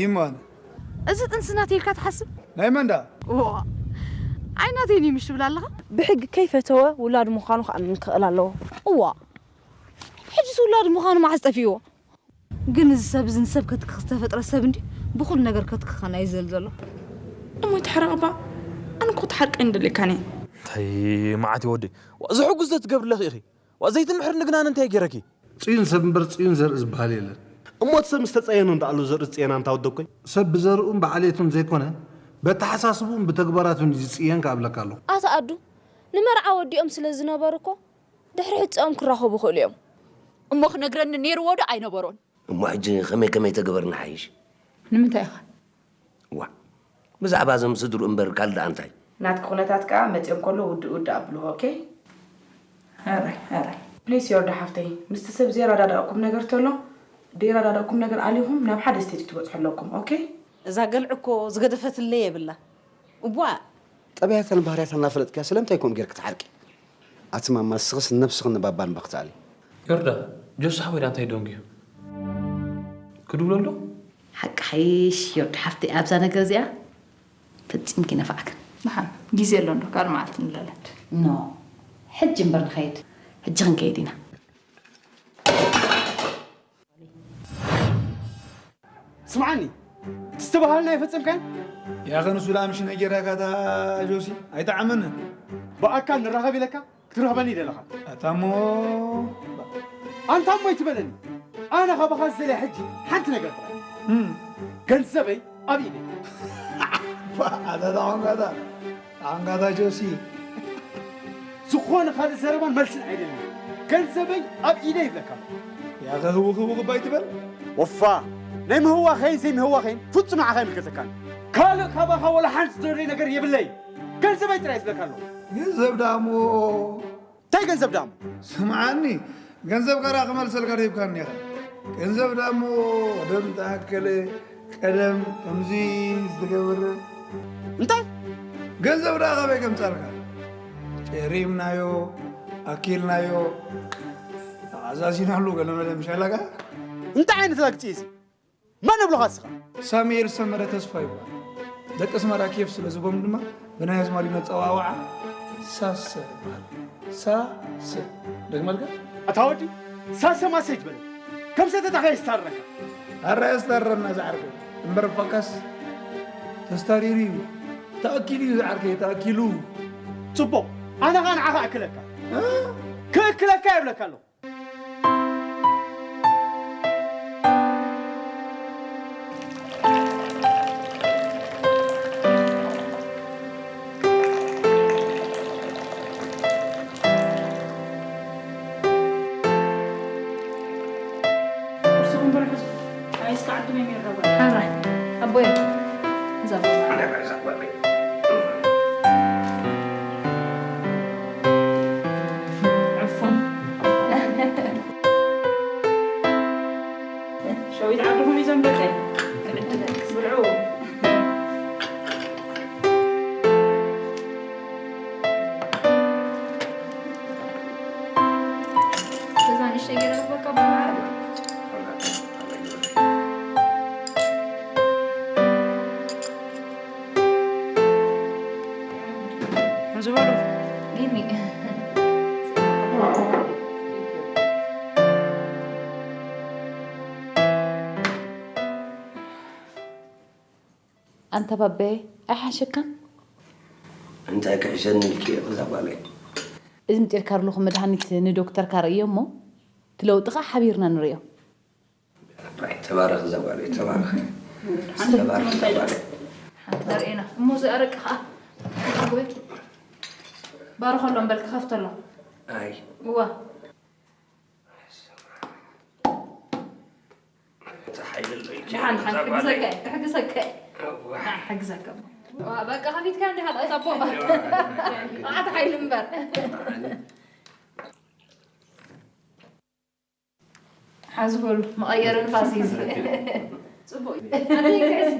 ይማን እዚ ጥንሲ ናተይ ኢልካ ትሓስብ? ናይ መን ደኣ? ዋ ኣይ ናተይ እዩ ምሽ ትብል ኣለኻ? ብሕጊ ከይፈተወ ውላድ ምዃኑ ክኣምን ክኽእል ኣለዎ። እዋ ሕጂስ ውላድ ምዃኑ መዓስ ጠፊእዎ? ግን እዚ ሰብ እዚ ንሰብ ከትክኽ ዝተፈጥረ ሰብ እንዲ ብኹሉ ነገር ከትክኸና እዩ ዝእል ዘሎ። እሞ ይትሕረቕ እባ ኣነ እኮ ትሓርቀኒ ደሊካኒ እንታይ መዓት እዩ ወደይ? ዋ፣ እዚ ሕጉስ ዘትገብርለኺ ኢኺ። ዋ፣ ዘይትምሕርኒ ግና ኣነ እንታይ ገይረኪ? ጽዩን ሰብ እምበር ጽዩን ዘርኢ ዝበሃል የለን። እሞ እቲ ሰብ ምስ ተጸየኑ እንዳኣሉ ዘርኢ ዝጽየና እንታ ወደኮይ? ሰብ ብዘርኡን ብዓሌቱን ዘይኮነ፣ በተሓሳስቡን ብተግባራቱን እዩ ዝጽየን ክኣብለካ ኣለኹ። ኣታ ኣዱ፣ ንመርዓ ወዲኦም ስለ ዝነበሩ እኮ ድሕሪ ሕጸኦም ክራኸቡ ይኽእሉ እዮም። እሞ ክነግረኒ ነይርዎ ዶ ኣይነበሮን? እሞ ሕጂ ከመይ ከመይ ተገበርና ሓይሽ? ንምንታይ ኢኻ? ዋእ ብዛዕባ እዞም ስድርኡ እምበር ካልእ ደኣ እንታይ? ናትኪ ኩነታት ከኣ መጽዮም ከሎ ውድእ ውድእ ኣብልዎ ኦኬ? ሕራይ ሕራይ ፕሊስ ዮርዳ ሓፍተይ ምስቲ ሰብ ዘየረዳድኣኩም ነገር ተሎ ደይረዳድኣኩም ነገር ኣሊኹም ናብ ሓደ ስቴጅ ክትበጽሑ ኣለኩም ኦኬ? እዛ ገልዒ እኮ ዝገደፈትለይ የብላ እዋእ። ጠባያታን ባህርያታን እናፈለጥክያ ስለምንታይ ከምኡ ጌርኪ ትዓርቂ? ኣቲ ማማ ንስኽስ ንነብስኽን ንባባን እባ ክትኣልዪ። ዮርዳ፣ ጆሲ ሓወይ ደኣ እንታይ ደንጉዩ? ክድውለሉ? ሓቂ ሓይሽ ዮርዲ ሓፍተይ ኣብዛ ነገር እዚኣ ፈጺምኪ ነፋዕክን። ደሓን ግዜ ኣሎ እንዶ ካልእ መዓልቲ ንለለድ። ኖ ሕጂ እምበር ንኸይድ። ሕጂ ክንከይድ ኢና። ስምዓኒ እቲ ዝተባሃልና ኣይፈጸምካዮን። ያኸ ንሱ ደኣ ምሽ ነጊረካ እታ ጆሲ ኣይጠዓመንን። ብኣካል ንራኸብ ኢለካ ክትረኽበኒ ደለኻ። ኣታ እሞ ኣንታ እሞ ኣይትበለኒ። ኣነ ካባኻ ዝደልያ ሕጂ ሓንቲ ነገር ጥራይ። ገንዘበይ ኣብ ኢደይ። ኣታ ዳዖንጋታ ዳዖንጋታ ጆሲ። ዝኾነ ካልእ ዘረባን መልስን ኣይደልን። ገንዘበይ ኣብ ኢደይ ይብለካ ኣለኹ። ያኸ ህውኽ ህውኽ እባ ኣይትበል። ኦፋ ናይ ምህዋኸይን ዘይምህዋኸይን ፍጹም ንዓኻ ኣይምልከተካን። ካልእ ካባኻ ወላ ሓንቲ ዝደልዮ ነገር የብለይ። ገንዘበይ ጥራይ ዝብለካ ኣለኹ። ገንዘብ ዳሞ እንታይ ገንዘብ ዳሞ? ስምዓኒ ገንዘብ ከራ ክመልሰልካ ደይብካኒ ኢኻ። ገንዘብ ዳሞ ደም ተኣከለ ቀደም ከምዚ ዝተገበረ እንታይ ገንዘብ ደኣ ካበይ ከምጻልካ ጨሪምናዮ ኣኪልናዮ ተዓዛዚናሉ ገለመለ ምሻላካ እንታይ ዓይነት ላግጺ እዚ መን ኣብሎኻ እስኻ ሳሙኤል ሰመረ ተስፋ ይበሃል ደቂ ኣስመራ ኬፍ ስለ ዝቦም ድማ ብናይ ኣዝማሪኖ ጸዋውዓ ሳሰ ይበሃል ሳሰ ደግመልካ ኣታ ወዲ ሳሰ ማሰ ይትበል ከም ሰተታኻ የስታርረካ ኣረ የስታርረና ዝዓርከይ እምበር ፋካስ ተስታሪሩ እዩ ተኣኪሉ እዩ ዝዓርከይ ተኣኪሉ ጽቡቕ ኣነ ኸኣ ንዓኻ ኣክለካ ክእክለካ የብለካ ኣለኹ ቁርስኹም ብርሑስ ኣይ እስከ ዓዲ መን ይረባ ሓራይ ኣቦይ እዛ ዕፉን ሸዊት ዓድኹም እዩ ዘምለጠ ብልዑ እዛ ንእሽተይ ገይረ ክበካ ብማዕረ ዝበሉ ኣንታ ባበየ ኣይሓሸካን? እንታይ ክሕሸኒ ኢልኪ እዛ ጓለይ? እዚ ምጢርካ ኣለኹ መድሃኒት ንዶክተርካ ርእዮ እሞ ትለውጢ ኸዓ ሓቢርና ንርእዮ። ተባረኽ እዛ ጓለይ ተባረኽ። ተባረኽ እዛ ጓለይ። ዘርእና እሞ እዚ ኣረቂ ኸዓ ባርኸሎም በል ክኸፍተሎም። ኣይ እዋ ደሓን ደሓን ክሕግዘካ ክሕግዘካ ክሕግዘካ በቃ ከፊትካ እንዲኻ ጠጠቦ ኣዓት ሓይሊ እምበር ሓዚ በሉ መቐየሪ ንፋስ እዩ እዚ ፅቡቅ እዩ ኣደይ ክዕዚ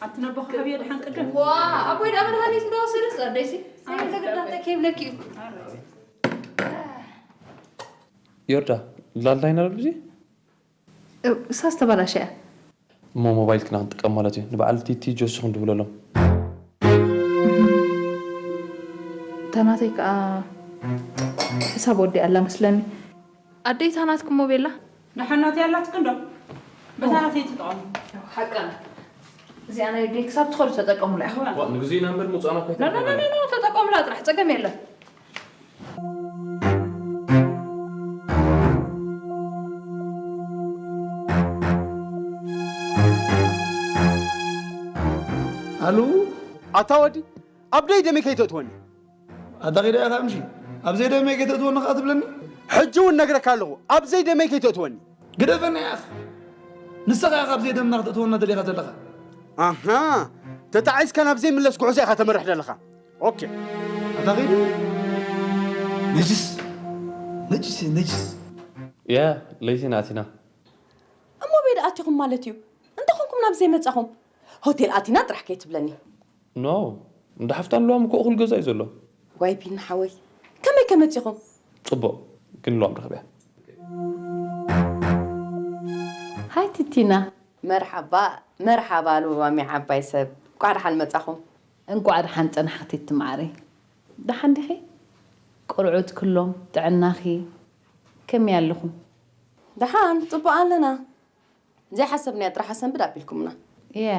ኣብቲ ነቦ ክሓብዮ ደሓን ቅድም ዋ ኣቦይ ዳ መድሃኒት እንደወሰደስ ኣደይሲ ሰገዳተ ከይብለኪ እዩ ዮርዳ ላልዳይና ዶ እዚ እሳ ዝተበላሸ እያ እሞ ሞባይልክና ክንጥቀም ማለት እዩ። ንበዓል ቲቲ ጆሲ ክንድውለሎም። እታ ናተይ ከዓ ሕሳብ ወዲኣ ኣላ መስለኒ። ኣደይ እታ ናትኩም ሞቤላ? ደሓን ናተይ ኣላትክን ዶ? በታ ናተይ ትጠቐሙ። ሓቀና። እዚኣ ናይ ኣደይ ክሳብ ትኸዱ ተጠቀሙላ ኢኹም። ንግዜና እምበር ምውፃእና እኳ ኣይተረፈና። ተጠቀሙላ ጥራሕ፣ ፀገም የለን። ኣሉ ኣታ ወዲ ኣብ ደይ ደመይ ከይተእትወኒ። ኣታ ኺዳ ኢኻ ምሺ ኣብ ዘይ ደመይ ከይተእትወኒ ኸዓ ትብለኒ። ሕጂ እውን ነግረካ ኣለኹ ኣብ ዘይ ደመይ ከይተእትወኒ። ግደፈና ኢኻ። ንስኻ ኢኻ ኣብ ዘይ ደምና ክተእትወና ደሊኻ ዘለኻ። ኣሃ ተጣዒስካ ናብ ዘይምለስ ጉዕዞ ኢኻ ተመርሕ ዘለኻ። ኦኬ። ኣታ ኺዱ ነጅስ ነጅስ ነጅስ። ያ ለይቲና ኣቲና። እሞ ቤት ኣቲኹም ማለት እዩ። እንተኾንኩም ናብ ዘይመጻኹም ሆቴል ኣቲና ጥራሕ ከይትብለኒ። ኖ እንዳ ሓፍታ ኣለዋ ምኮ እኹል ገዛ እዩ ዘሎ። ዋይ ቢኒ ሓወይ ከመይ ከመጺኹም? ጽቡቕ ግን ልዋም ረኽብያ። ሃይ ቲቲና። መርሓባ መርሓባ ልዋሚ ዓባይ ሰብ እንቋዕ ደሓን መጻኹም። እንቋዕ ደሓን ጸናሕኪ ቲቲ መዓረይ። ደሓን ዲኺ? ቆልዑት ክሎም ጥዕናኺ ከመይ ኣለኹም? ደሓን ጽቡቕ ኣለና። ዘይሓሰብናዮ ጥራሕ ኣሰንብድ ኣቢልኩምና። ያ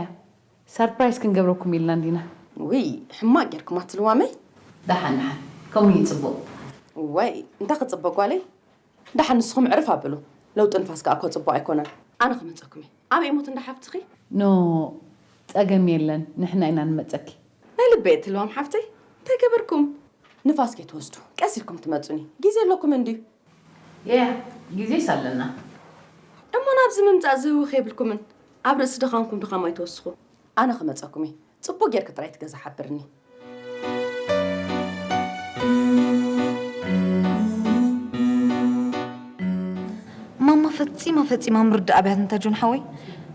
ሳርፕራይዝ ክንገብረኩም ኢልና እንዲና። ውይ ሕማቕ ጌርኩም ኣትልዋመይ። ደሓን ደሓን ከምኡ እዩ ጽቡቕ። ወይ እንታይ ክጽበ ጓለይ ደሓን ንስኹም ዕርፍ ኣብሉ። ለውጢ ንፋስ ከኣ እኮ ጽቡቕ ኣይኮነን። ኣነ ክመጸኩም እየ። ኣበይ ሞት እንዳ ሓፍትኺ? ኖ ጸገም የለን ንሕና ኢና ንመጸኪ። ናይ ልበይ እትልዋም ሓፍተይ እንታይ ገበርኩም? ንፋስ ከይትወስዱ ቀስ ኢልኩም ትመጹኒ ግዜ ኣለኩም እንድዩ። ያ ግዜስ ኣለና። እሞ ናብዚ ምምጻእ ዝህውኽ የብልኩምን። ኣብ ርእሲ ድኻምኩም ድኻም ኣይትወስኹ። ኣነ ክመጸኩም እየ። ጽቡቕ ጌርኪ ጥራይ እቲ ገዛ ሓብርኒ። ማማ ፈጺማ ፈጺማ ምርዳእ ኣብያት እንታ ጆን ሓወይ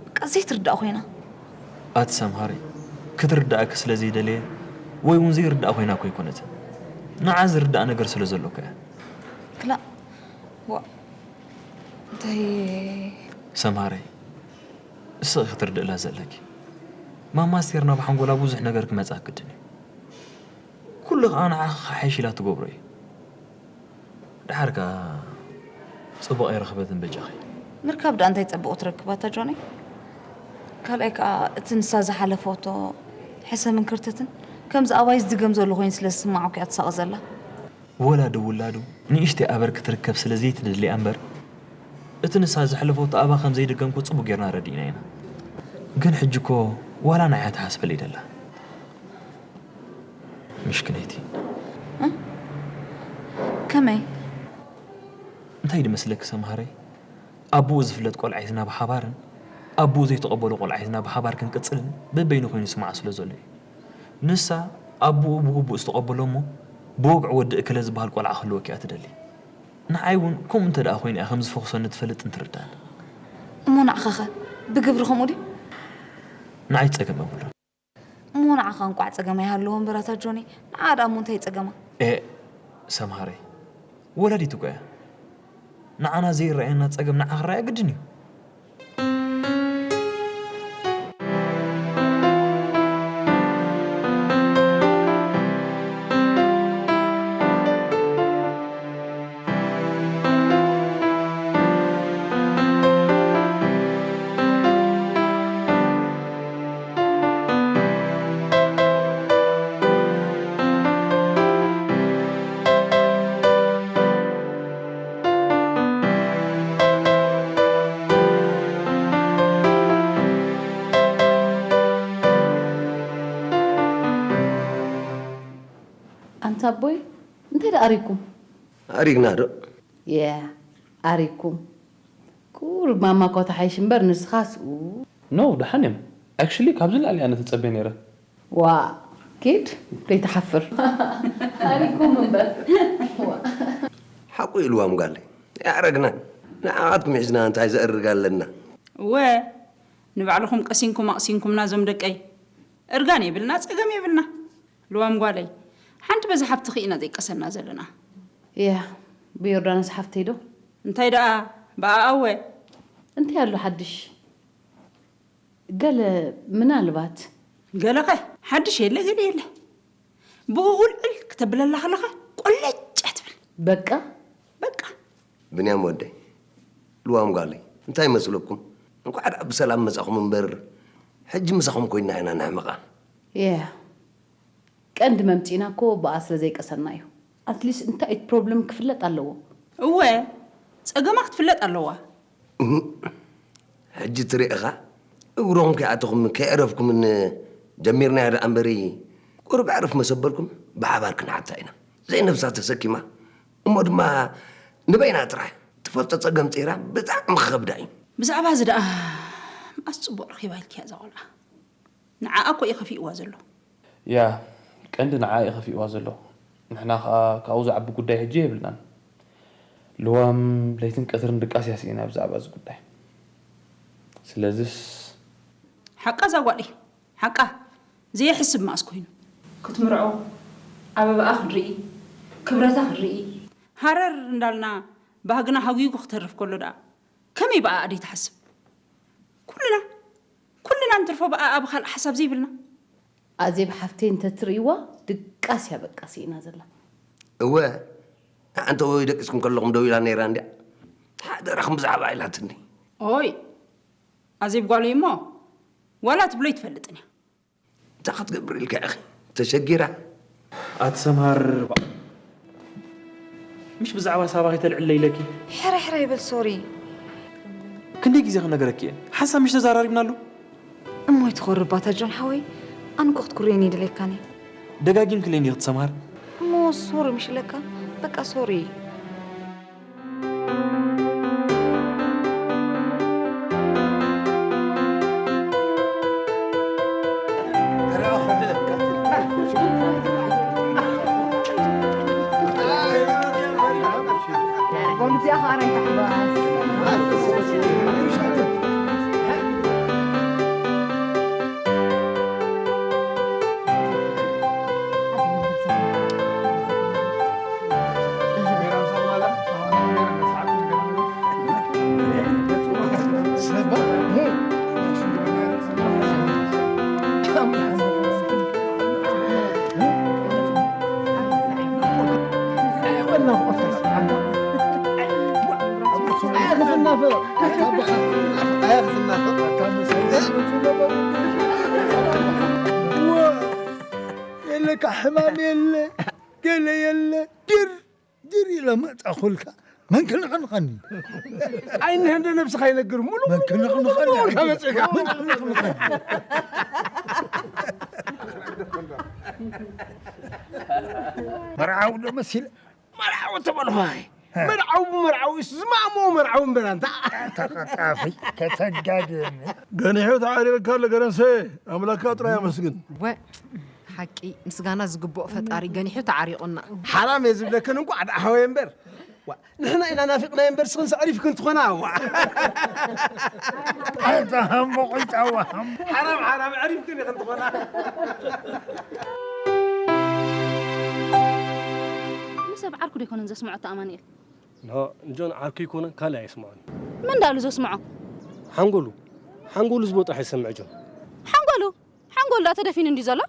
በቃ ዘይትርዳእ ኮይና። ኣቲ ሰምሃሪ ክትርዳእኪ ስለ ዘይደለየ ወይ እውን ዘይርዳእ ኮይና እኮ ኣይኮነትን። ንዓ ዝርዳእ ነገር ስለ ዘሎ እኮ እያ። ክላእ ዋእ እንታይ ሰምሃረይ እስኺ ክትርድእላ ዘለኪ። ማማ ኣስቴር ናብ ሓንጎላ ብዙሕ ነገር ክመጽኣ ግድን እዩ። ኩሉ ኸኣ ንዓኺ ክሓይሽ ኢላ ትገብሮ እዩ። ደሓር ከኣ ጽቡቕ ኣይረኸበትን በጃኺ። ምርካብ ደኣ እንታይ ጸብቑ ትረክብ ኣታ ጆነይ? ካልኣይ ከኣ እቲ ንሳ ዝሓለፈቶ ሕሰምን ክርተትን ከምዚ ኣባይ ዝድገም ዘሎ ኮይኑ ስለ ዝስምዓ እኮ እያ ትሳቐ ዘላ። ወላዲ ውላዱ ንእሽተይ ኣበር ክትርከብ ስለ ዘይትደሊ እያ እምበር፣ እቲ ንሳ ዘሕለፈቶ ኣባ ከም ዘይድገም እኮ ጽቡቕ ጌርና ረዲእና ኢና። ግን ሕጂ እኮ ዋላ ንዓይ ትሓስበለይ ደላ። ምሽክነይቲ። ከመይ? እንታይ ድመስለኪ ሰምሃረይ? ኣቦኡ ዝፍለጥ ቆልዓ ሒዝና ብሓባርን ኣቦኡ ዘይተቐበሎ ቆልዓ ሒዝና ብሓባር ክንቅጽልን በበይኑ ኮይኑ ይስምዓ ስለ ዘሎ እዩ። ንሳ ኣቦኡ ብግቡእ ዝተቐበሎ እሞ ብወግዒ ወዲ እከለ ዝበሃል ቆልዓ ክህልወኪ እያ ትደሊ። ንዓይ እውን ከምኡ እንተ ደኣ ኮይኑ እያ ከም ዝፈኹሰኒ ትፈልጥን ትርዳእን። እሞ ንዓኻኸ ብግብሪ ከምኡ ድዩ? ንዓይ ጸገም የብሉን። እሞ ንዓኻ እንቋዕ ጸገም ኣይሃለዎ እምበር ኣታ ጆኒ፣ ንዓ ደኣ እሞ እንታይ ጸገማ? ኤእ ሰምሃረይ፣ ወላዲት እኮ እያ። ንዓና ዘይረኣየና ጸገም ንዓ ክረኣያ ግድን እዩ። ኣንታ ኣቦይ እንታይ ደኣ ኣሪኩም? ኣሪግና ዶ? የ ኣሪኩም። ቁሩብ ማማ እኳ ተሓይሽ እምበር ንስኻስ ኡ። No ደሓን እዮም። Actually ካብዚ ንላዕሊ እየ ኣነ ተጸብየ ነይረ። ዋእ ኪድ ከይትሓፍር። ኣሪኩም እምበር። ሓቁ ኢልዋም ጓለይ። ኣየዕረግናን። ንዓኻትኩም ሒዝና እንታይ ዘእርግ ኣለና? እወ ንባዕልኹም ቀሲንኩም ኣቕሲንኩምና ዞም ደቀይ። እርጋን የብልና ጸገም የብልና። ልዋም ጓለይ፣ ሓንቲ በዛ ሓፍትኺ ኢና ዘይቀሰና ዘለና። እያ፣ ብዮርዳኖስ ሓፍተይ ዶ? እንታይ ደኣ ብኣኣ እወ። እንታይ ኣሎ ሓድሽ? ገለ ምናልባት ገለኸ ሓድሽ የለ ገለ የለ። ብኡ ውልዕል ክተብለላ ከለኻ ቆለጭ ትብል። በቃ በቃ። ብንያም ወደይ፣ ልዋም ጓለይ፣ እንታይ ይመስለኩም? እንኳዕ ደኣ ብሰላም መጻኹም እምበር፣ ሕጂ ምሳኹም ኮይንና ኢና ነሕምቓ። ያ፣ ቀንዲ መምጺእና እኮ ብኣ ስለ ዘይቀሰና እዩ። ኣትሊስት እንታይ እቲ ፕሮብለም ክፍለጥ ኣለዎ። እወ፣ ጸገማ ክትፍለጥ ኣለዋ። እህ፣ ሕጂ ትሪእኻ፣ እግሮም ከይኣተኹም ከየዕረፍኩምን ጀሚርናዮ ደኣ እምበሪ፣ ቁሩብ ኣዕርፍ መሰበልኩም ብሓባር ክንሓታ ኢና። ዘይነብሳ ተሰኪማ፣ እሞ ድማ ንበይና ጥራሕ ትፈልጦ ጸገም ጸይራ ብጣዕሚ ክኸብዳ እዩ። ብዛዕባ እዚ ደኣ መኣስ ጽቡቕ ረኺባ ኢልክያ እዛ ቆልዓ? ንዓኣ እኮ እዩ ከፊእዋ ዘሎ። ያ፣ ቀንዲ ንዓኣ እዩ ከፊእዋ ዘሎ። ንሕና ኸኣ ካብኡ ዝዓቢ ጉዳይ ሕጂ የብልናን። ልዋም ለይትን ቀትርን ድቃስ እያ ስኢና ብዛዕባ እዚ ጉዳይ። ስለዝስ ሓቃ እዛ ጓለይ፣ ሓቃ። ዘየሕስብ መኣስ ኮይኑ። ክትምርዖ፣ ኣበባኣ ክንርኢ፣ ክብረታ ክንርኢ። ሃረር እንዳልና ባህግና ሃጒጉ ክተርፍ ከሎ ደኣ ከመይ ብኣኣ ደይትሓስብ? ኩልና፣ ኩልና እንትርፎ ብኣኣ ብኻልእ ሓሳብ ዘይብልና። ኣዜብ ሓፍተይ እንተትርእይዋ ድቃስ እያ በቃ ስኢና ዘላ። እወ፣ ንዓንተ ወይ ደቂስኩም ከለኹም ደው ኢላ ነይራ እንድያ። ሓደራኹም ብዛዕባ ኢላትኒ። ኦይ፣ ኣዜብ ጓለይ እሞ ዋላ ትብሎ ኣይትፈልጥን እያ። እንታይ ክትገብር ኢልካ ኢኺ? ተሸጊራ። ኣቲ ሰምሃር፣ ምሽ ብዛዕባ ሳባ ከይተልዕለ ኢለኪ። ሕረ ሕረ ይበል፣ ሶሪ። ክንደይ ግዜ ክነገረኪ እየ? ሓንሳብ ምሽ ተዛራሪብናሉ? እሞ ኣይትኾርባታ ጆን ሓወይ፣ ኣነ እኮ ክትኩርየኒ ይደልየካኒ። ደጋጊምክለይ እንዲኺ ትሰምሃር። እሞ ሶሪ ምሽ ኢለካ፣ በቃ ሶሪ። የለካ ሕማም የለ፣ ገለ የለ፣ ድር ድር ኢለ መጻኹልካ። መን ክንቕንቐኒ? ኣይንህንደ ነብስኻ ይነግር። ሙሉ መን ክንቕንቐኒ? ሙሉ ወርካ መጺእካ። መን ክንቕንቐኒ? መርዓዊ ዶ መሲለ? መርዓዊ ተበልኹ። ኣይ፣ መርዓዊ ብመርዓዊ ዝማእምዎ መርዓዊ እምበር ኣንታ። ተቐጣፊ፣ ከተጋግየኒ። ገኒሑ ተዓሪቕካ ኣሎ ገረንሰ። ኣምላኽካ ጥራይ ኣመስግን። ወ-፣ ሓቂ ምስጋና ዝግብኦ ፈጣሪ ገኒሑ ተዓሪቑና። ሓራም እየ ዝብለክን እንኳዕ ደኣ ሃወየ እምበር። ዋ፣ ንሕና ኢና ናፊቕናዮ እምበር ስኽን ኣዕሪፍክን ትኾና። ዋ። ኣታ ሃምቦ ቆይታ ዋ ሃምቦ። ሓራም፣ ሓራም ኣዕሪፍክን ኢኽን ትኾና። ንሰብ ዓርኩ ዶ ኣይኮነን ዘስምዖ እቲ ኣማኑኤል? ኖ፣ ንጆን ዓርኩ ኣይኮነን፣ ካልእ ኣይስምዖን። መን ዳሉ ዘስምዖ? ሓንጎሉ። ሓንጎሉ ዝብሎ ጥራሕ ይሰምዕ ጆን። ሓንጎሉ? ሓንጎሉ ዳ ተደፊኑ እንዲ ዘሎ?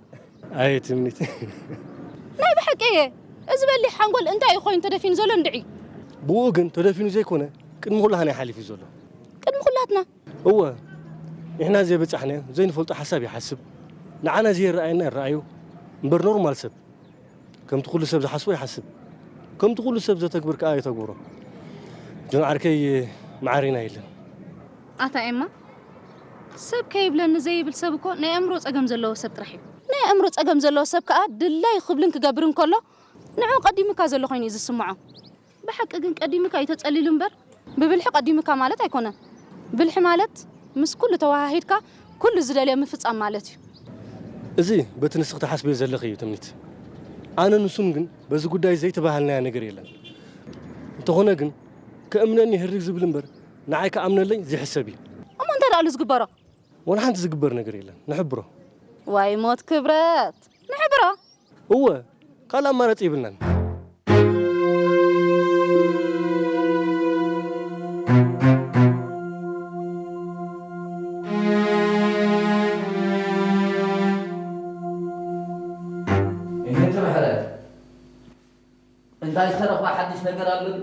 ኣየ ትምኒት። ናይ ብሓቂ እየ። እዚ በሊሕ ሓንጎል እንታይ እዩ ኮይኑ ተደፊኑ ዘሎ እንድዒ? ብኡ ግን ተደፊኑ ዘይኮነ፣ ቅድሚ ኩላህና እዩ ሓሊፉ ዘሎ። ቅድሚ ኩላትና? እወ፣ ንሕና ዘይበጻሕናዮ፣ ዘይንፈልጦ ሓሳብ ይሓስብ። ንዓና ዘየረኣየና ይረኣዮ። እምበር ኖርማል ሰብ። ከምቲ ኩሉ ሰብ ዝሓስቦ ይሓስብ። ከምቲ ኩሉ ሰብ ዘተግብር ከኣ የተግብሮ። ጆን ዓርከይ፣ መዓሪና የለን። ኣታ ኤማ፣ ሰብ ከይብለኒ ዘይብል ሰብ እኮ ናይ ኣእምሮ ጸገም ዘለዎ ሰብ ጥራሕ እዩ። ናይ ኣእምሮ ጸገም ዘለዎ ሰብ ከኣ ድላዩ ክብልን ክገብርን ከሎ፣ ንዑ ቀዲሙካ ዘሎ ኮይኑ እዩ ዝስምዖ። ብሓቂ ግን ቀዲሙካ እዩ ተጸሊሉ እምበር፣ ብብልሒ ቀዲሙካ ማለት ኣይኮነን። ብልሒ ማለት ምስ ኩሉ ተወሃሂድካ ኩሉ ዝደልዮ ምፍጻም ማለት እዩ። እዚ በቲ ንስኺ ትሓስብዮ ዘለኺ እዩ ትምኒት። ኣነ ንሱን ግን በዚ ጉዳይ ዘይተባሃልናዮ ነገር የለን። እንተኾነ ግን ከእምነኒ ህርግ ዝብል እምበር ንዓይ ክኣምነለይ ዝሕሰብ እዩ። እሞ እንታይ ደኣሉ ዝግበሮ? ወላ ሓንቲ ዝግበር ነገር የለን። ንሕብሮ። ዋይ ሞት ክብረት! ንሕብሮ! እወ፣ ካልእ ኣማራጺ የብልናን። እንታይ ዝተረኽበ ሓድሽ ነገር ኣሎ ድዩ?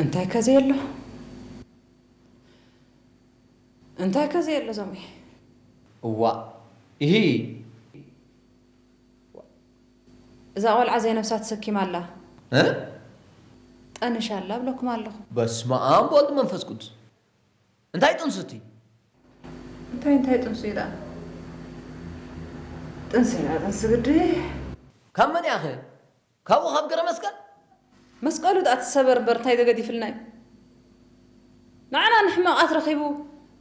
እንታይ ከ ዘየሎ እንታይ ከ ዘየሎ ዞሜ እዋ ኢሂ እዛ ቆልዓ ዘይነብሳ ተሰኪማ ኣላ እ? ጠንሻ ኣላ ብለኩም ኣለኹ በስመ ኣብ ወልድ መንፈስ ቅዱስ እንታይ ጥንሱ እቲ እንታይ እንታይ ጥንሱ ኢላ ጥንሲ ኢላ ጥንሲ ግዲ ካብ መን ያኸ ካብኡ ካብ ገረ መስቀል መስቀሉ ደኣ ትሰበር እምበር እንታይ ዘገዲፍልና እዩ ንዓና ንሕማቓት ረኺቡ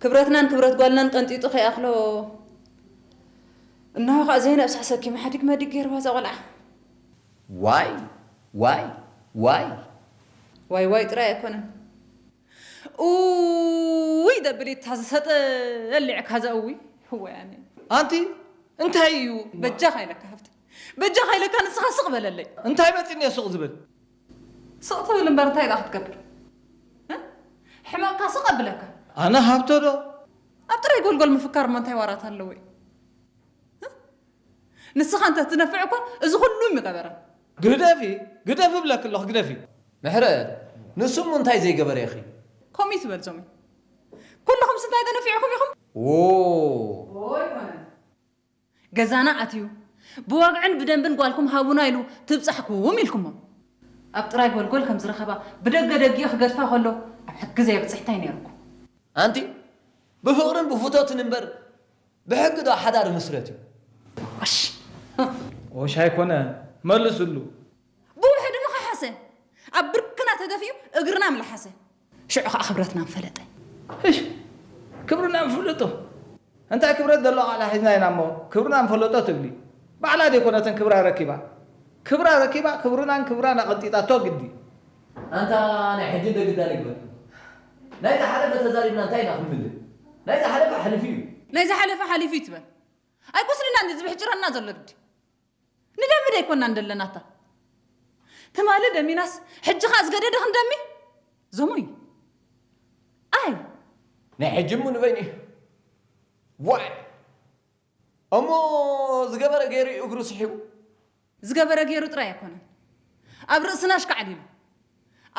ክብረትናን ክብረት ጓልናን ቀንጢጡ ከይኣኽሎ እናሆ ከዓ ዘይነብሳ ሰኪማ ሓዲግ መዲግ ገይርዋ እዛ ቆልዓ ዋይ ዋይ ዋይ ዋይ ዋይ ጥራይ ኣይኮነን እውይ ደብል እታ ዝሰጠ ለሊዕካ ዘእውይ ህወያነ ኣንቲ እንታይ እዩ በጃኻ ኢለካ ሃፍተ በጃኻ ኢለካ ንስኻ ስቕ በለለይ እንታይ መፂኒ እየ ሱቕ ዝብል ስቕ ትብል እምበር እንታይ ኢኻ ክትገብር እ? ሕመቕካ ስቕ ኣብለካ ኣነ ሃብቶ ዶ ኣብ ጥራይ ጎልጎል ምፍካር እሞ እንታይ ዋራት ኣለዎ እዩ እ? ንስኻ እንተ ትነፍዕ እኳ እዚ ኩሉ ምገበረ ግደፊ ግደፊ እብለኪ ኣለኹ ግደፊ ምሕረት ንሱ እሞ እንታይ ዘይገበረ ኢኺ ከምኡ ትበል ዞሚ ኩልኹም ስንታይ ተነፊዕኩም ኢኹም ዎ ገዛና ኣትዩ ብወግዕን ብደንብን ጓልኩም ሃቡና ኢሉ ትብጻሕኩም ኢልኩሞ ኣብ ጥራይ ጎልጎል ከም ዝረኸባ ብደገ ደጊኡ ክገድፋ ከሎ ኣብ ሕጊ ዘየብጽሕታይ ነይርኩም ኣንቲ ብፍቕርን ብፍቶትን እምበር ብሕጊ ዶ ሓዳር ይምስረት እዩ እሺ ኦሽ ኣይኮነ መልስሉ ብውሕዱ ምኸሓሰ ኣብ ብርክና ተደፊኡ እግርና ምለሓሰ ሽዑ ከዓ ክብረትና ምፈለጠ እሽ ክብርና ንፍለጦ እንታይ ክብረት ዘሎ ቃላ ሒዝና ኢና እሞ ክብርና ንፈለጦ ትብሊ ባዕላ ደይኮነትን ክብራ ረኪባ ክብራ ረኪባ ክብርናን ክብራን ኣቐንጢጣቶ ግዲ ኣንታ ናይ ሕጂ እንደ ግዳ ንግበር ናይ ዝሓለፈ ተዛሪብና እንታይ ኢና ክንምልእ ናይ ዝሓለፈ ሓሊፉ እዩ ናይ ዝሓለፈ ሓሊፉ ይትበል ኣይኮስልና እንዲ ዝብሕጭረና ዘሎ ግዲ ንደሚ ደይኮና እንደለናታ ትማሊ ደሚናስ ሕጂ ኸዓ ዝገደደ ክንደሚ ዞሙይ ኣይ ናይ ሕጂ እሞ ንበይኒ ዋይ እሞ ዝገበረ ገይሩ እዩ እግሩ ስሒቡ ዝገበረ ገይሩ ጥራይ ኣይኮነን ኣብ ርእስና ሽካዕሊሉ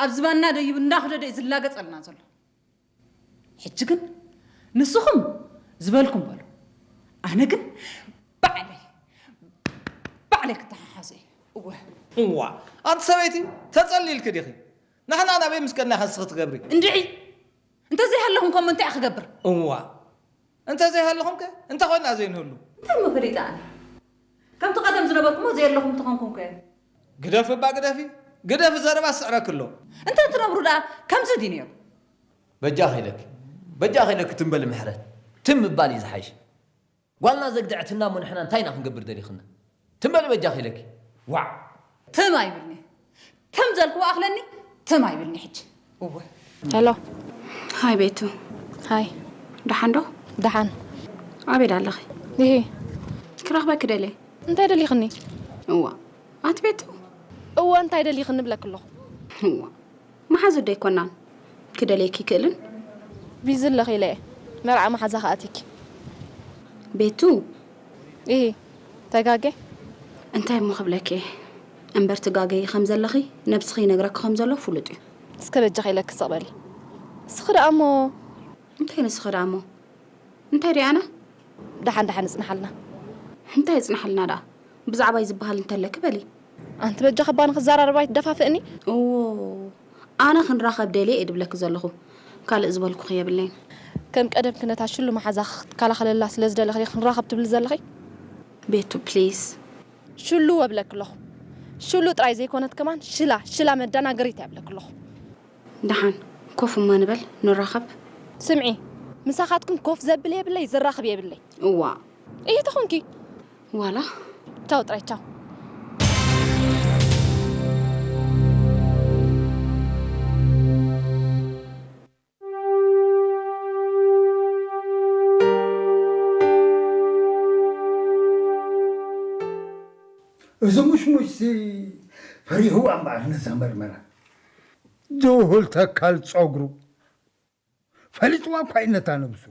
ኣብ ዝባንና ደይቡ እንዳኽደደ እዩ ዝላገጸልና ዘሎ ሕጂ ግን ንስኹም ዝበልኩም በሉ ኣነ ግን ባዕለይ ባዕለይ ክተሓሓዞ እየ እወ እዋ ኣንቲ ሰበይቲ ተጸሊልኪ ዲኺ ንሕና ናበይ ምስ ከድና ከንስኺ ትገብሪ እንድዒ እንተዘይሃለኹም ከም እንታይ ክገብር እዋ እንተ ዘይሃለኹም ከ እንተ ኮይና ዘይንህሉ እንታይ እሞ ፈሊጠ ኣነ ከምቲ ቀደም ዝነበርኩሞ ዘየለኹም ተኾንኩም ከ ግደፊ እባ ግደፊ ግደፊ ዘረባ ስዕረኪ ኣሎ እንተ ትነብሩ ደኣ ከምዚ ድዩ ነይሩ በጃኺ ኢለኪ በጃኺ ኢለኪ ትም በሊ ምሕረት ትም ምባል እዩ ዝሓይሽ ጓልና ዘግድዐትና እሞ ንሕና እንታይ ኢና ክንገብር ደሊኽና ትም በሊ በጃኺ ኢለኪ ዋዕ ትም ኣይብልኒ ከም ዘልክዎ ኣኽለኒ ትም ኣይብልኒ ሕጂ እወ ሄሎ ሃይ ቤቱ ሃይ ደሓን ዶ ደሓን ኣበይ ኣለኺ ይሄ ክረኽበኪ ደልየ እንታይ ደሊኽኒ እዋ ኣቲ ቤቱ እወ እንታይ ደሊኽኒ ብለኪ ኣለኹ እዋ መሓዙ ዶ ኣይኮናን ክደልየኪ ይክእልን ቢዚ ኣለኺ ኢለ እየ መርዓ መሓዛ ከኣቲኪ ቤቱ ይሄ ተጋጌ እንታይ እሞ ክብለኪ እየ እምበር ትጋገዪ ከም ዘለኺ ነብስኺ ይነግረኪ ከም ዘሎ ፍሉጥ እዩ እስከ በጃኺ ኢለኪ ስቕ በሊ እስኺ ደኣ እሞ እንታይ ንስኺ ደኣ እሞ እንታይ ደኣ ኣነ ደሓን ደሓን እጽንሓልና እንታይ እጽንሓልና ደኣ ብዛዕባይ ዝበሃል እንተለኪ በሊ ኣንቲ በጃኺ እባ ንኽዘራረባ ኣይትደፋፍእኒ እዎ ኣነ ክንራኸብ ደልየ እየ ድብለኪ ዘለኹ ካልእ ዝበልኩኺ የብለይን ከም ቀደምኪ ነታ ሽሉ መሓዛኺ ክትከላኸለላ ስለ ዝደለኺ ድኺ ክንራኸብ ትብሊ ዘለኺ ቤቱ please ሽሉ እብለኪ ኣለኹ ሽሉ ጥራይ ዘይኮነት ከማን ሽላ ሽላ መደናገሪት እያ እብለኪ ኣለኹ ደሓን ኮፍ እማ ንበል ንራኸብ ስምዒ ምሳኻትክን ኮፍ ዘብል የብለይ ዘራኽብ የብለይ እዋ እየ ተኾንኪ ዋላ ቻው ጥራይ ቻው እዚ ሙሽሙሽሲ ፈሪህዋ እምበኣር ነዛ መርመራ ድሁል ተካል ጸጉሩ ፈሊጥዋ እኳ እዩ ነታ ነብሱ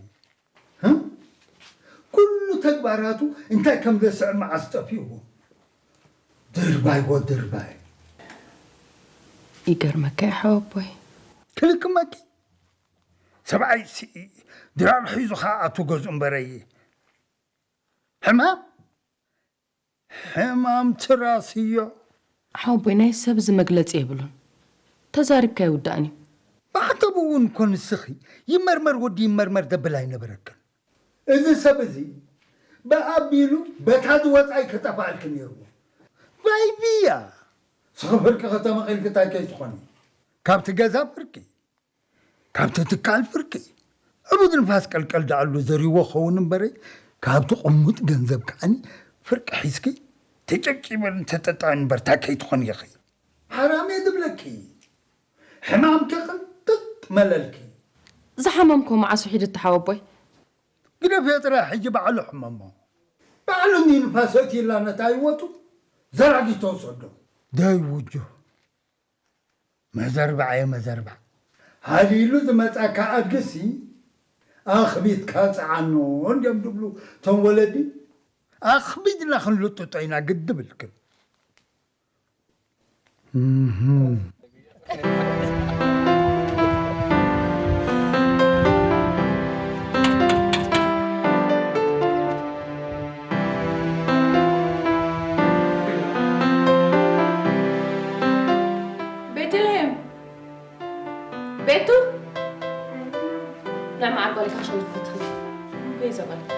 ኩሉ ተግባራቱ እንታይ ከም ዘስዕብ መዓስ ጠፊእዎ ድርባይ ወድርባይ ይገርመካ እዩ ሓወቦይ። ክልክመኪ ሰብኣይሲ ድራር ሒዙ ከኣ ኣቶ ገዝኡ እምበረይ ሕማም ሕማም ትራስ እዮ። ሓወቦይ ናይ ሰብ እዚ መግለጺ የብሉን። ተዛሪብካ ይውዳእን እዩ። ብዓንተቡ እውን እኮ ንስኺ ይመርመር ወዲ ይመርመር ደብል ኣይነበረክን። እዚ ሰብ እዚ ብኣቢሉ በታ ዝወፃይ ከጠፋእልኪ ነይርዎ። ባይብያ ስኺ ፍርቂ ከተመቒልኪ እንታይ ከይትኾኒ ካብቲ ገዛ ፍርቂ ካብቲ ትካል ፍርቂ ዕቡድ ንፋስ ቀልቀል ዳኣሉ ዘሪዎ ኸውን እምበረ ካብቲ ቅሙጥ ገንዘብ ከዓኒ ፍርቂ ሒዝኪ ተጨብጪበን ተጠጣን እምበር ታይ ከይትኾኒ ኢኺ። ሓራም እየ ዝብለኪ ሕማምኪ ቅንጥጥ መለልኪ። ዝሓመምኮ መዓስ ውሒዱ እቲ ሓወቦይ? ግደፍዮ ጥራይ ሕጂ ባዕሉ ሕመሞ። ባዕሉ እንዲ ንፋስ ኣእትዩላ ነታ ህይወቱ ዘራጊቶ ውሰዶ። ደይ ውጁ መዘርባዕ እየ መዘርባዕ። ሃሊሉ ዝመጻካ ኣድግሲ ኣኽቢድካ ጽዓኖ እንድዮም ዝብሉ እቶም ወለዲ። ኣኽቢድና ክንልጥጦ ኢና ግዲ ብልክን። ቤተልሔም ቤቱ ናይ መዓር ጓልካ ሸንኩርቲ ትኽኒ ቤዛ ጓልካ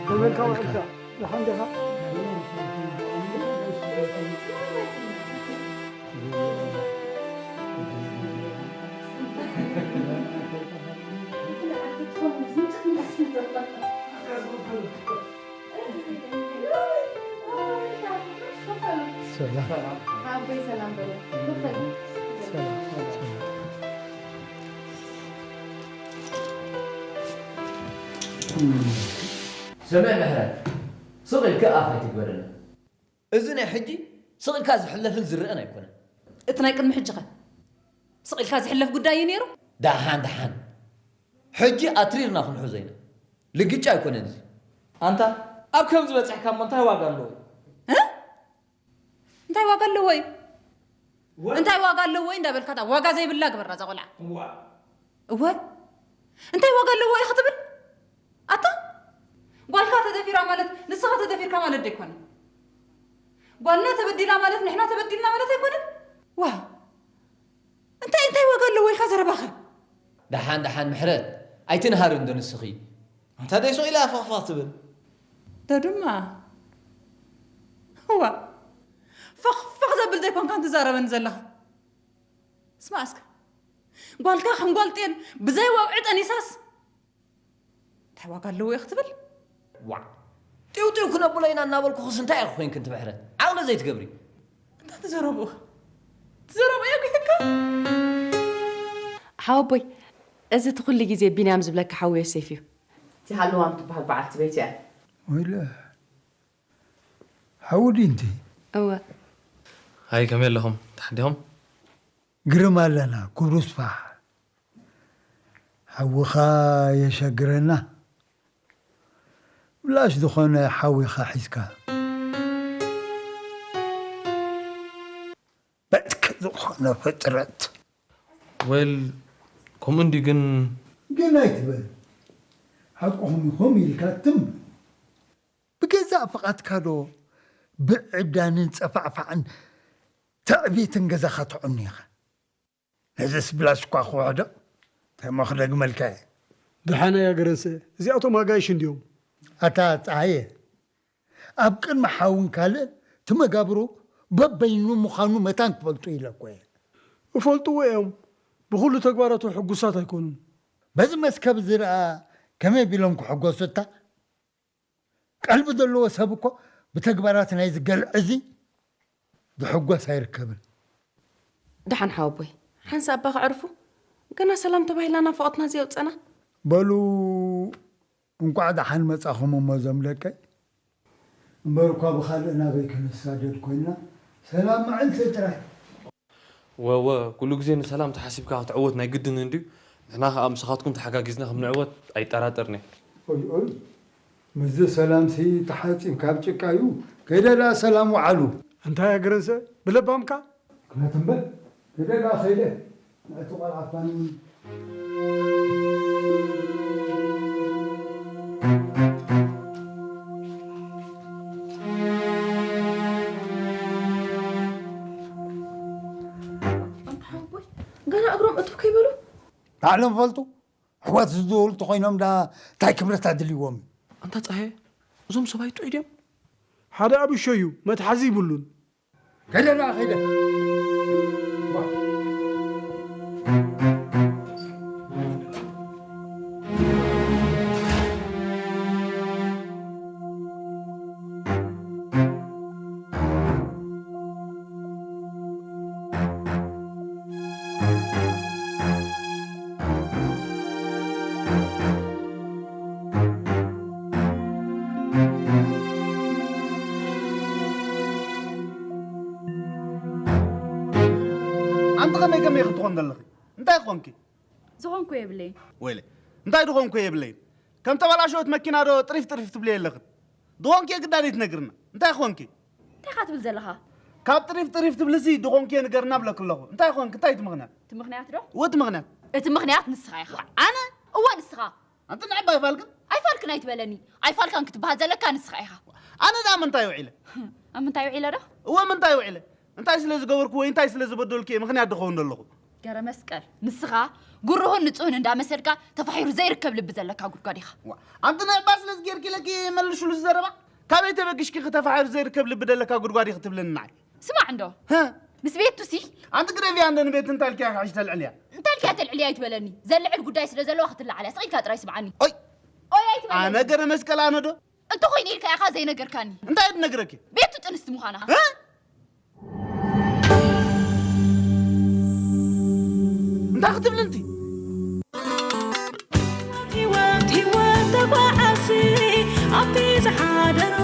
ተበልካ ውዕልካ ደሓን ዲኻ? ሰላም። ስምዕ ምሕረት፣ ስቕ ኢልካ ኣፍ ኣይትግበረኒ። እዚ ናይ ሕጂ ስቕ ኢልካ ዝሕለፍን ዝረኣን ኣይኮነን። እቲ ናይ ቅድሚ ሕጂኸ ስቕ ኢልካ ዝሕለፍ ጉዳይ እዩ ነይሩ? ደሓን ደሓን፣ ሕጂ ኣትሪርና ክንሕዞ ኢና። ልግጫ ኣይኮነን እዚ። ኣንታ ኣብ ከምዚ በጺሕካ እሞ እንታይ ዋጋ ኣለዎ? እ? እንታይ ዋጋ ኣለዎ እዩ? እንታይ ዋጋ ኣለዎ እዩ እንዳበልካ እታ ዋጋ ዘይብላ ግበራ እዛ ቆልዓ። እወ እንታይ ዋጋ ኣለዎ እዩ ክትብል ኣታ ጓልካ ተደፊራ ማለት ንስኻ ተደፊርካ ማለት ዶ ኣይኮነን? ጓልና ተበዲላ ማለት ንሕና ተበዲልና ማለት ኣይኮነን? ዋ እንታይ እንታይ ዋጋ ኣለዎ ኢልካ ዘረባኸ? ደሓን ደሓን ምሕረት ኣይትንሃሪ እንዶ ንስኺ። ኣንታ ደይ ሱቕ ኢላ ፈኽፈኽ ትብል። ዶ ድማ እዋ ፈኽፈኽ ዘብል ዘይኮንካ እንትዛረበኒ ዘለኻ ስማዕ እስከ ጓልካ ከም ጓል ጤል ብዘይ ወግዒ ጠኒሳስ እንታይ ዋጋ ኣለዎ እዩ ክትብል ዋዕ ጢው ጢው ክነብሎ ኢና እናበልኩኽስ እንታይ ኢኺ ኮይንክን ትምሕረት ዓቕሊ ዘይትገብሪ እንታ ትዘረብኡ ትዘረብኡ የጉህካ ሓወቦይ እዚ እቲ ኩሉ ግዜ ቢንያም ዝብለካ ሓው ዮሴፍ እዩ እቲ ሃለዋም ትበሃል በዓልቲ ቤት እያ ወይለ ሓውዲ እንቲ እወ ሃይ ከመይ ኣለኹም ተሓዲኹም ግርም ኣለና ክብሩ ስፋሕ ሓውኻ የሸግረና ብላሽ ዝኾነ ሓዊኻ ሒዝካ በትክ ዝኾነ ፍጥረት ወል ከምኡ እንዲ ግን ግን ኣይትበል ሓቅኹም ኢኹም ኢልካ ትም ብገዛእ ፍቓድካ ዶ ብዕብዳንን ጸፋዕፋዕን ትዕቢትን ገዛኻ ተዕኑ ኢኻ? ነዚስ ብላሽ እኳ ክውሕዶ እንታይ እሞ ክደግመልካ እየ። ደሓን ኣያ ገረንሰ፣ እዚኣቶም ኣጋይሽ እንድዮም። ኣታ ጸሃየ፣ ኣብ ቅድሚ ሓውን ካልእን እቲ መጋብሮ በበይኑ ምዃኑ መታን ክፈልጡ ኢለ እኮ እየ። እፈልጥዎ እዮም። ብኹሉ ተግባራቱ ሕጉሳት ኣይኮኑን። በዚ መስከብ ዝረኣ ከመይ ቢሎም ክሕጎሱ እታ? ቀልቢ ዘለዎ ሰብ እኮ ብተግባራት ናይዚ ገልዒ እዚ ዝሕጎስ ኣይርከብን። ደሓን ሓወቦይ፣ ሓንሳብ እባ ከዕርፉ። ገና ሰላም ተባሂልና ናፍቖትና ዘየውፀና። በሉ እንቋዕ ደሓን መጻኹም እሞ እዞም ደቀይ። እምበር እኳ ብኻልእ ናበይ ክንሳደድ ኮይንና፣ ሰላም መዓልቲ ጥራይ። ወወ፣ ኩሉ ግዜ ንሰላም ተሓሲብካ ክትዕወት ናይ ግድን እንድዩ። ንሕና ኸኣ ምሳኻትኩም ተሓጋጊዝና ከም ንዕወት ኣይጠራጠርን'የ። ኦይ ኦይ፣ ምስዚ ሰላምሲ ተሓጺብ ካብ ጭቃ እዩ። ከይደ ደኣ ሰላም ወዓሉ። እንታይ ኣገረንሰ ብለባምካ? ክነት እምበር፣ ከይደ ደኣ ከይደ። ንዕቲ ቆልዓ ፋኒ። ኣንታ ሓወቦይ፣ ገና እግሮም እትው ከይበሉ። ባዕሎም ፈልጡ። ኣሕዋት ዝድወሉ እንተኾይኖም ደኣ እንታይ ክብረት ኣድልይዎም እዩ? ኣንታ ጸሃየ፣ እዞም ሰብኣይ ጥዑይ ድዮም? ሓደ ኣብሾ እዩ፣ መትሓዚ ይብሉን። ከይደ ደኣ ከይደ። ኣንቲ ከመይ ከመይ ክትኾን ዘለኺ? እንታይ ኾንኪ? ዝኾንኩ የብለይን። ወይለ፣ እንታይ ዝኾንኩ የብለይን? ከም ተበላሸወት መኪና ዶ ጥሪፍ ጥሪፍ ትብሊ ኣለኽን? ዝኾንኪ የግዳ ዘይትነግርና። እንታይ ኾንኪ? እንታይ ኢኻ ትብል ዘለኻ? ካብ ጥሪፍ ጥሪፍ ትብልሲ ዝኾንኪ ንገርና ብለክ ኣለኹ። እንታይ ኾንኪ? እንታይ እቲ ምኽንያት? እቲ ምኽንያት ዶ? እወ፣ እቲ ምኽንያት። እቲ ምኽንያት ንስኻ ኢኻ። ኣነ? እወ፣ ንስኻ። ኣንቲ ንዕባ ኣይፋልክን? ኣይፋልክን ኣይትበለኒ። ኣይፋልካን ክትበሃል ዘለካ ንስኻ ኢኻ። ኣነ ደኣ ምንታይ ውዒለ? ኣብ ምንታይ ውዒለ ዶ? እወ፣ ምንታይ ውዒለ? እንታይ ስለ ዝገበርኩ ወይ እንታይ ስለ ዝበደልኩ እየ ምኽንያት ድኸውን ዘለኹ? ገረ መስቀል፣ ንስኻ ጉርሁን ንጹህን እንዳመሰልካ ተፋሒሩ ዘይርከብ ልቢ ዘለካ ጉድጓድ ኢኻ። ዋ፣ ኣንቲ ንዕባ ስለዚ ጌርኪ ኢለኪ መልሽሉ እዚ ዘረባ? ካበይ ተበጊሽኪ ተፋሒሩ ዘይርከብ ልቢ ዘለካ ጉድጓድ ኢኺ ትብለኒ ንዓይ? ስማዕ እንዶ። ሀ? ምስ ቤቱሲ? ኣንቲ ግደፍያ እንዶ ንቤቱ እንታይ ኢልኪ ኢኺ ሕጂ ተልዕልያ? እንታይ ኢልኪ ተልዕልያ ኣይትበለኒ። ዘልዕል ጉዳይ ስለ ዘለዋ ክትለዓል እያ። ስቕ ኢልካ ጥራይ ስምዓኒ። ኦይ! ኦይ ኣይትበለኒ። ኣነ ገረ መስቀል ኣነ ዶ? እንተኾይኑ ኢልካ ኢኻ ዘይነገርካኒ። እንታይ እየ ዝነግረኪ? ቤቱ ጥንስቲ ምዃና። እ? እንታይ ክትብሊ እንቲ? ህይወት፣ ህይወት ተጓዓሲ ኣብቲ ዝሓደሮ